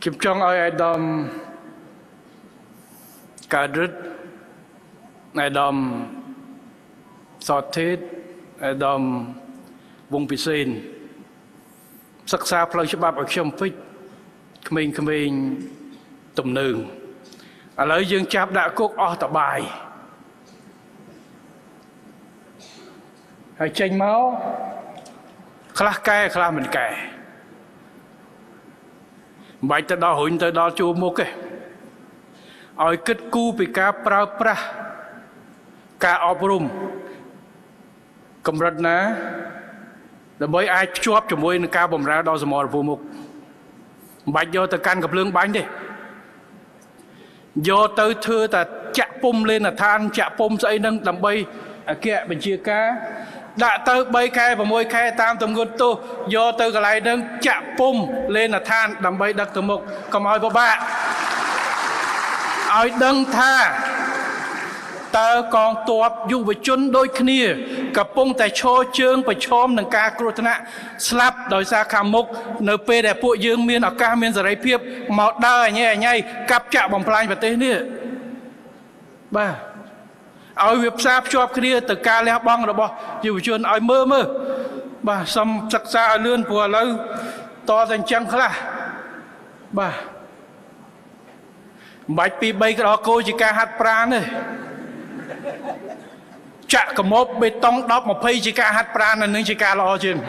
ខ្ញុំចង់ឲ្យអាយដាមកើតរិទ្ធ អាយដាមសតទេត អាយដាមវងពិសេន សិក្សាផ្លូវច្បាប់ឲ្យខ្ញុំពេចក្មេងៗទំនើងឥឡូវយើងចាប់ដាក់គុកអស់តបាយហើយចេញមកខ្លះកែខ្លះមិនកែ មិនបាច់ទៅដល់រុញទៅដល់ជួរមុខទេ ឲ្យគិតគូរពីការប្រើប្រាស់ការអប់រំកម្រិតណា ដើម្បីអាចភ្ជាប់ជាមួយនឹងការបម្រើដល់សមរភូមិមុខ មិនបាច់យកទៅកាន់កំភ្លើងបាញ់ទេ យកទៅធ្វើតែចាក់ពុំលេនដ្ឋាន ចាក់ពុំស្អីហ្នឹង ដើម្បីអគ្គបញ្ជាការដាក់ទៅ3ខែ6ខែតាមទម្ងន់ទោស យកទៅកន្លែងហ្នឹងចាក់ពុំលេនដ្ឋាន ដើម្បីដឹកទៅមុខ កុំឲ្យពិបាក ឲ្យដឹងថាតើកងទ័ពយុវជនដូចគ្នាកំពុងតែឈរជើងប្រឈមនឹងការគ្រោះថ្នាក់ស្លាប់ ដោយសារខាងមុខនៅពេលដែលពួកយើងមានឱកាសមានសេរីភាពមកដើរអញអញកាប់ចាក់បំផ្លាញប្រទេសនេះ។ បាទ ឲ្យវាផ្សារភ្ជាប់គ្នាទៅការលះបង់របស់យុវជន ឲ្យមើលមើល។ បាទ សូមសិក្សាឲ្យលឿន ព្រោះឥឡូវតតែអញ្ចឹងខ្លះ។ បាទ មិនបាច់ពី3ក្តោគោជាការហាត់ប្រាណទេ ចាក់កមោបបេតុង10 20ជាការហាត់ប្រាណ នឹងជាការល្អជាង។